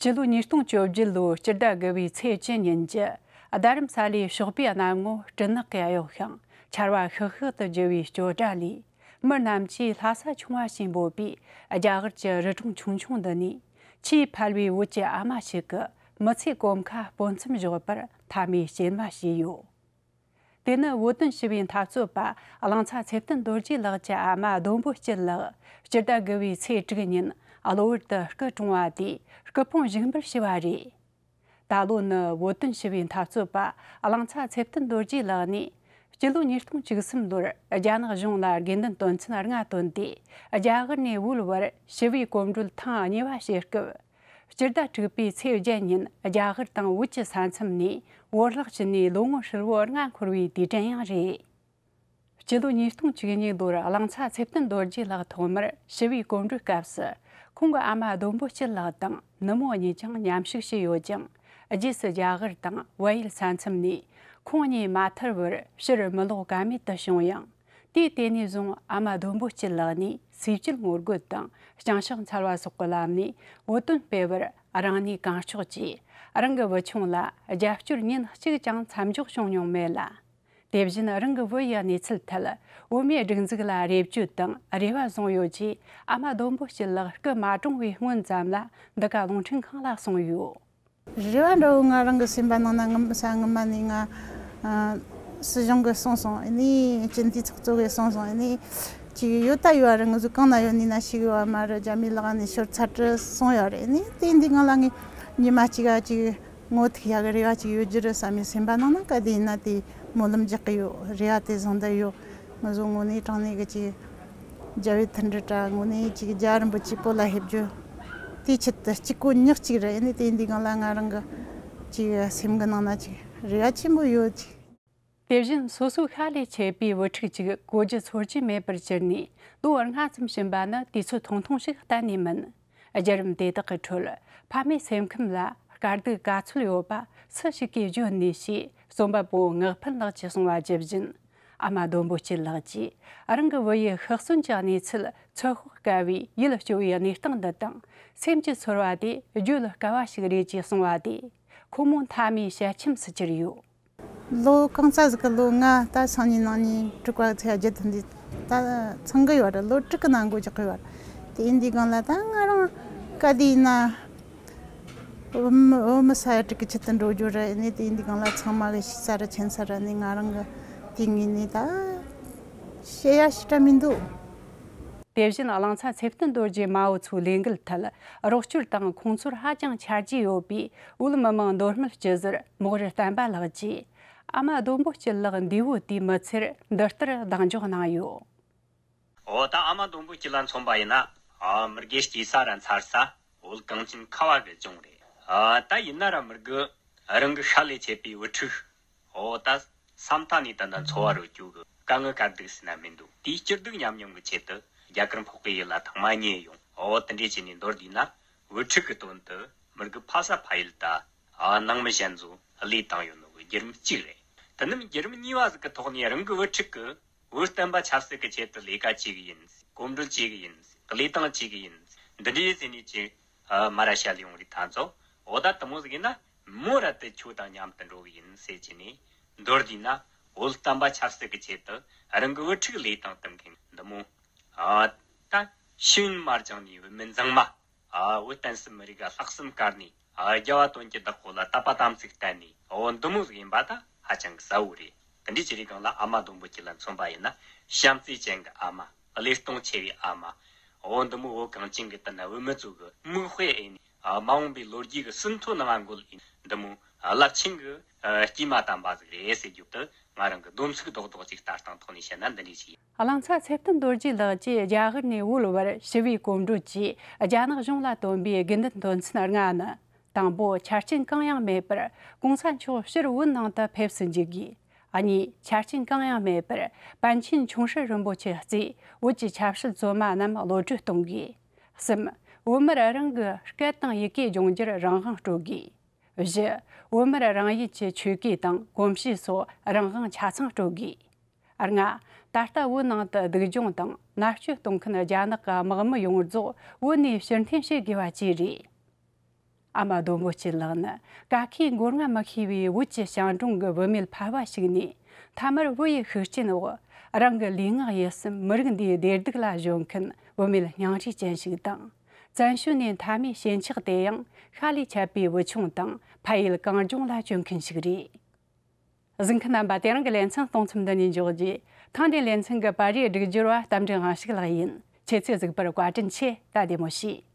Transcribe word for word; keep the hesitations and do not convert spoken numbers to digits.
སྤྱི་ལོ་ཉིས་སྟོང་བཅོ་བརྒྱད་ལོའི་སྤྱི་ཟླ་དགུ་བའི་ཚེས་བཅུ་ཉིན་གྱི་རྡ་རམ་ས་ལའི་ཞོགས་པའི་གནམ་ངོ་སྤྲིན་ནག་གིས་གཡོགས་ཤིང་ཆར་བ་ཤག་ཤག་ཏུ་རྒྱུ་བའི་སྐྱོ་སྒྲ་ལས། མི་རྣམས་ཀྱིས་ལྷ་ས་ཆུང་བ་ཞེས་འབོད་པའི་རྒྱ་གར་གྱི་རི་གྲོང་ཆུང་ཆུང་འདི་ནས་ཆེས་ཕལ་བའི་བོད་ཀྱི་ཨ་མ་ཞིག་གི་མི་ཚེའི་གོམ་ཁ་སྤོ་མཚམས་བཞག་པར་མཐའ་མའི་སྐྱེལ་མ་བྱས་ཡོད། དེ་ནི་བོད་དོན་ཞི་བའི་འཐབ་རྩོད་པ་གླང་ཚ་ཚེ་བརྟན་རྡོ་རྗེ་ལགས་ཀྱི་ཨ་མ་ལྡོམ་བུ་སྐྱིད་ལགས་སྤྱི་ཟླ་དགུ་བའི་ཚེས་དྲུག་ཉིན་གློ་བུར་དུ་སྐུ་གྲོངས་པ་དེའི་སྐུ་ཕུང་བཞུགས་འབུལ་ཞུས་པ་རེད། ད་ལོ་ནི་བོད་དོན་ཞི་བའི་འཐབ་རྩོད་པ་གླང་ཚ་ཚེ་བརྟན་རྡོ་རྗེ་ལགས་ནས་སྤྱི་ལོ་ཉིས་སྟོང་བཅུ་གསུམ་ལོར་རྒྱ་ནག་གཞུང་ལ་དགོས་འདུན་དོན་ཚན་ལྔ་བཏོན་ཏེ་རྒྱ་གར་ནས་བོད་བར་ཞི་བའི་གོམ་བགྲོད་ཐེངས་གཉིས་པ་བྱེད་སྐབས། སྤྱི་ཟླ་དྲུག་པའི་ཚེས་བརྒྱད་ཉིན་རྒྱ་གར་དང་བོད་ཀྱི་ས་མཚམས་ནས་བོད་གླགས་ཕྱིན་ནས་ལོ་ངོ་ཧྲིལ་བོ་ལྔ་འཁོར་བའི་དུས་དྲན་ཡང་རེད། སྤྱི་ལོ་ཉིས་སྟོང་བཅུ་གཉིས་ལོར་གླང་ཚ་ཚེ་བརྟན་རྡོ་རྗེ་ལགས་ཐོག་མར་ཞི་བའི་གོམ་བགྲོད་སྐབས་སུ་ཁོང་གི་ཨ་མ་ལྡོམ་བུ་སྐྱིད་ལགས་དང་ནུ་མོ་གཉིས་ཀྱང་མཉམ་ཞུགས་བྱས་ཡོད་ཅིང་། རྗེས་སུ་རྒྱ་གར་དང་བལ་ཡུལ་ས་མཚམས་ནས་ཁོང་གཉིས་མ་ཐར་བར་ཕྱིར་མི་ལོག་ཀ་མེད་དུ་བྱུང་ཡང་། དུས་དེ་ནས་བཟུང་ཨ་མ་ལྡོམ་བུ་སྐྱིད་ལགས་ནས་ཟས་བཅད་ངོ་རྒོལ་དང་བྱང་ཕྱོགས་འཚར་བ་སོགས་ཀྱི་ལམ་ནས་བོད་དོན་སྤེལ་བར་རང་ནུས་གང་ལྕོགས་ཀྱིས་རང་གི་བུ་ཆུང་ལ་རྒྱབ་སྐྱོར་ཉིན་གཅིག་ཀྱང་མཚམས་འཇོག་བྱུང་མྱོང་མེད་ལ། དེ་བཞིན་རང་གི་བུ་ཡི་གནས་ཚུལ་ཐད་བོད་མིའི་སྒྲིག་འཛུགས་ལ་རེ་བཅོལ་དང་རེ་བ་བཟུང་ཡོད་ཅེས་ཨ་མ་ལྡོམ་བུ་སྐྱིད་ལགས་སྐུ་མ་གྲོངས་པའི་སྔོན་ཙམ་ལ་འདི་ག་རླུང་འཕྲིན་ཁང་ལ་གསུངས་ཡོད། རེ་བ་འདྲ་བོ་ང་རང་གི་སེམས་པ་ནང་ན་ངམ་ས་ངོ་མ་ནས་ང་ཨ་སྲིད་གཞུང་གིས་གསུངས་སོང་། ཨ་ནི་སྤྱི་འཐུས་ཚོགས་གཙོ་གིས་གསུངས་སོང་། ཨ་ནི་ཅིག་ཡོད་ད་ཡོད་རེད། ང་ཚོ་གང་ན་ཡོད་ནི་ན་ཞིག་ཡོད་མ་རེད། རྒྱ་མིའི་ལག་ནས་ཤོར་ཚར་དུ་སོང་ཡོད་རེད། ཨ་ནི་དེ་འདི་སྒང་ལ་ངས་ཉི་མ་གཅིག་ཨ་ཅིག་ངོ་ཐུག་ཡག་གི་རེ་བ་ཅིག་ཡོད་རྒྱུ་རེད་བསམ་ནས་སེམས་པ་ནང་ན་ག་དུས་ཡིན་ན་དེ་སྨོན་ལམ་རྒྱག་གི་ཡོད། རེ་བ་དེ་བཟང་ད་ཡོད། ང་ཚོ་དངོས་གནས་དྲང་གནས་གི་ཅིག་རྒྱལ་བའི་མཐུན་སྒྲིལ་དྲ་དངོས་གནས་ཅིག་རྒྱལ་བ་རིན་པོ་ཆེ་བོད་ལ་ཕེབས་རྒྱུ་དེའི་ཆེད་དུ་གཅིག་པོ་ཉག་གཅིག་རེད། ཨ་ནི་དེ་འདི་སྒང་ལ་ང་རང་གི་ཅིག་སེམས་གི་ནང་ན་ཅིག་རེ་བ་ཆེན་པོ་ཡོད་ཅིག། དེ་བཞིན་སོ་སོའི་ཤ་ལས་ཆད་པའི་བུ་ཕྲུག་ཅིག་གོ་རྒྱུ་ཚོར་རྒྱུ་མེད་པར་གྱུར་ནས་ལོ་ལྔ་ཙམ་ཕྱིན་པ་ནི་དུས་ཚོད་ཐུང་ཐུང་ཞིག་གཏན་ནས་མིན། བརྒྱུད་རིམ་དེ་དག་གི་ཁྲོད་ཕ་མའི་སེམས་ཁམས་ལ་དཀའ་སྡུག་ག་ཚོད་ཡོད་པ་སུ་ཞིག་གིས་བརྗོད་ནུས་ཞེས་རྩོམ་པ་པོ་ངག་ཕན་ལགས་ཀྱིས་གསུངས་པ་ཇི་བཞིན། ཨ་མ་ལྡོམ་བུ་སྐྱིད་ལགས་ཀྱིས་རང་གི་བུ་ཡི་ཤི་གསོན་གྱི་གནས་ཚུལ་ཚོད་དཔག་དཀའ་བའི་ཡིད་སྐྱོ་བའི་གནས་སྟངས་འདི་དང་སེམས་ཀྱི་ཚོར་བ་དེ་བརྗོད་དཀའ་བ་ཞིག་རེད་ཅེས་གསུངས་པ་དེ་ཁོ་མོ་མཐའ་མའི་ཞལ་ཆེམས་སུ་གྱུར་ཡོད། ལོ་གང་ཙམ་ཟིག་གི་ལོ་ང་ད་སང་ཉིན་གནངས་ཉིན་དྲུག་པ་ཚེས་བརྒྱད་དེ་འདི་ད་ཚང་གི་ཡོད་རེད། ལོ་དྲུག་གི་ནང་འགོ་རྒྱག་གི་ཡོད་རེད། དེ་ཡིན་དུས་སྒང་ལ་ད་ང་རང་ག་དུས་ཡིན་ན་བུ་མོ་བུ་མོ་ས་ཡ་དྲུག་གི་ཆེད་དུ་འགྲོ་རྒྱུ་རེད། ཨ་ནི་དེ་ཡིན་དུས་སྒང་ལ་ཚང་མ་གི་ཤེས་ས་རེད་མཁྱེན་ས་རེད། ཨ་ནི་ང་རང་གི་དེ་ངོས་ནས་ད་བཤད་ཡ་ཞེ་དྲག་མི་འདུག། དེ་བཞིན་གླང་ཚ་ཚེ་བརྟན་རྡོ་རྗེ་མའོ་ཚོའི་ལས་འགུལ་ཐད་རོགས་སྐྱོར་དང་ཁོང་ཚོར་ཧ་ཅང་ཆ་རྒྱུས་ཡོད་པའི་བོད་མི་མང་མདོ་སྨད་སྤྱི་ཟུར་མོག་རི་བསྟན་པ་ལགས་ཀྱིས་ཨ་མ་ལྡོམ་བུ་སྐྱིད་ལགས་འདས་པོ་དུས་མི་ཚེར་འདི་ལྟར་གདེང་འཇོག་གནང་ཡོད། འོ་ད་ཨ་མ་ལྡོམ་བུ་སྐྱིད་ལ་མཚོན་པ་ཡིན་ན། ཨ་མི་དགེ་སྐྱེས་ས་ར་འཚར་ས་བོད་གངས་ཅན་ཁ་བ་གི་ལྗོངས་རེད། ཨ་ད་ཡིན་ན་ར་མི་དགེ་རང་གི་ཤ་ལས་ཆད་པའི་བུ་ཕྲུག་འོ་ད་ས་མཐའ་ནས་ད་ལྟ་འཚོ་བ་རོལ་རྒྱུ་གི་དཀའ་ངལ་དཀའ་སྡུག་ཟེར་ན་མི་འདུག། དེའི་སྐྱིད་སྡུག་མཉམ་མྱོང་གི་ཆེད་དུ་རྒྱ་གར་འཕགས་པའི་ཡུལ་ལ་ཐེངས་མ་གཉིས་ཡོང་། འོ་དེ་འདྲས་བྱས་ནས་མདོར་བསྡུས་ན་བུ་ཕྲུག་གི་དོན་དུ་མི་དགེ་ཕ་ས་ཕ་ཡུལ་ད་ཨ་ནང་མི་གཞན་ཚོ་བློས་བཏང་ཡོད་ནོ་གི་བརྒྱུད་རིམ་གཅིག་རེད། དེ་ནས་བརྒྱུད་རིམ་གཉིས་པ་ཟིག་གི་ཐོག་ནས་རང་གི་བུ་ཕྲུག་གི་བོད་བསྟན་པ་ཆབ་སྲིད་ཀྱི་ཆེད་དུ་ལས་ཀ་བྱེད་གི་ཡིན། གོམ་བགྲོད་བྱེད་གི་ཡིན། བློས་བཏང་བྱེད་གི་ཡིན། འདི་འདྲའི་ཟེར་ནས་ཀྱི་ཨ་མ་ར་བཤད་ཡོང་རིགས་ཐ་ཚོ། འོ་ད་དེ་མོ་ཟིག་ཡིན་ན་མོ་ར་དེ་ཁྱོད་དང་མཉམ་དུ་འགྲོ་གི་ཡིན་ཟེར་གྱི་ནས། མདོར་བསྡུས་ན་བོད་བསྟན་པ་ཆབ་སྲིད་ཀྱི་ཆེད་དུ་རང་གི་བུ་ཕྲུག་བློས་བཏང་གཏོང་མཁན་འདི་མོ། ཨ་ད་ཤེས་ཡོན་མ་སྦྱངས་ནས་བུད་མེད་མཛངས་མ། ཨ་བོད་བསྟན་སྲིད་མི་རིགས་ལྷག་བསམ་དཀར་ནས། ཨ་རྒྱལ་བ་དོན་གྱི་བདག་པོ་ལ་དད་པ་དམ་ཚིག་བརྟན་ནས། འོ་འདི་མོ་ཟིག་ཡིན་པ་ད་ཧ་ཅང་གི་གསལ་བོ་རེད། དེ་འདྲའི་ཅི་རིགས་སྒང་ལ་ཨ་མ་ལྡོམ་བུ་སྐྱིད་ལ་མཚོན་པ་ཡིན་ན། བྱམས་བརྩེ་ཅན་གྱི་ཨ་མ། བློས་གཏོང་ཆེ་བའི་ཨ་མ། འོ་འདི་མོ་བོད་གངས་ཅན་གྱི་དེ་ན་བུད་མེད་ཚོ་གི་མིག་དཔེ་ཨེ་ནས། ཨ་མ་འོངས་པའི་ལོ་རྒྱུས་ཀྱི་ཟིན་ཐོ་ནང་ང་འགོད་ཨེ་འདི་མོ། ཨ་རླབས་ཆེན་གྱི་ཨ་སྐྱེས་མ་དམ་པ་ཟིག་རེད་ཟེར་རྒྱུ་དེ་ང་རང་གི་སྡོམ་ཚིག་རྡོག་རྡོག་ཅིག་ལྟ་སྟངས་ཐོག་ནས་བཤད་ན་འདི་འདྲའི་ཞིག་ཡིན། གླང་ཚ་ཚེ་བརྟན་རྡོ་རྗེ་ལགས་ཀྱིས་རྒྱ་གར་ནས་བོད་བར་ཞི་བའི་གོམ་བགྲོད་ཀྱིས་རྒྱ་ནག་གཞུང་ལ་བཏོན་པའི་དགོས་འདུན་དོན་ཚན་ལྔ་ནི། དང་པོ། ཆ་རྐྱེན་གང་ཡང་མེད་པར་གོང་ས་མཆོག་ཕྱིར་བོད་ནང་དུ་ཕེབས་སུ་འཇུག་དགོས། གཉིས། ཆ་རྐྱེན་གང་ཡང་མེད་པར་པཎ་ཆེན་ཆུང་ཧྲི་རིན་པོ་ཆེ་གཙོས་བོད་ཀྱི་ཆབ་སྲིད་བཙོན་མ་རྣམས་གློད་གྲོལ་གཏོང་དགོས། གསུམ། བོད་མིར་རང་གི་སྐད་དང་ཡི་གེ་སྦྱོང་རྒྱུར་རང་དབང་སྤྲོད་དགོས། བཞི། བོད་མིར་རང་ཡུལ་གྱི་ཆོས་གོས་དང་གོམས་གཤིས་སོགས་རང་དབང་ཆ་ཚང་སྤྲོད་དགོས། ལྔ། ད་ལྟ་བོད་ནང་དུ་སྡུག་སྦྱོང་དང་མནར་གཅོད་གཏོང་མཁན་རྒྱ་ནག་གི་དམག་མི་ཡོངས་རྫོགས་བོད་ནས་ཕྱིར་འཐེན་བྱེད་དགོས་པ་བཅས་རེད། ཨ་མ་ལྡོམ་པོ་སྐྱིད་ལགས་ནི་ཀ་ཁའི་མགོ་རྔ་མི་ཤེས་པའི་བོད་ཀྱི་ཞིང་གྲོང་གི་བུད་མེད་ཕལ་བ་ཞིག་ནས། མཐའ་མར་བུ་ཡི་ཤུགས་རྐྱེན་འོག་རང་གི་ལུས་ངག་ཡིད་གསུམ་མི་རིགས་འདིའི་བདེ་སྡུག་ལ་གཞོལ་མཁན་བུད་མེད་སྙིང་རུས་ཅན་ཞིག་དང་། བཙན་བྱོལ་ནས་མཐའ་མའི་ཞེན་ཆགས་དེ་ཡང་ཤ་ལས་ཆད་པའི་བུ་ཆུང་དང་ཕ་ཡུལ་གངས་ལྗོངས་ལ་བསྐྱོན་མཁན་ཞིག་རེད། གཟིགས་མཁན་རྣམ་པ། དེ་རིང་གི་ལེ་ཚན་གཏོང་མཚམས་འདི་ནས་འཇོག་རྒྱུ། ཐེངས་འདིའི་ལེ་ཚན་གྱི་པར་རིས་སྒྲིག་སྦྱོར་བ་རྟ་མགྲིན་དབང་ཕྱུག་ལགས་ཡིན། ཁྱེད་ཚོས་གཟིགས་པར་བཀའ་དྲིན་ཆེ། ད་བདེ་མོ་བྱོས།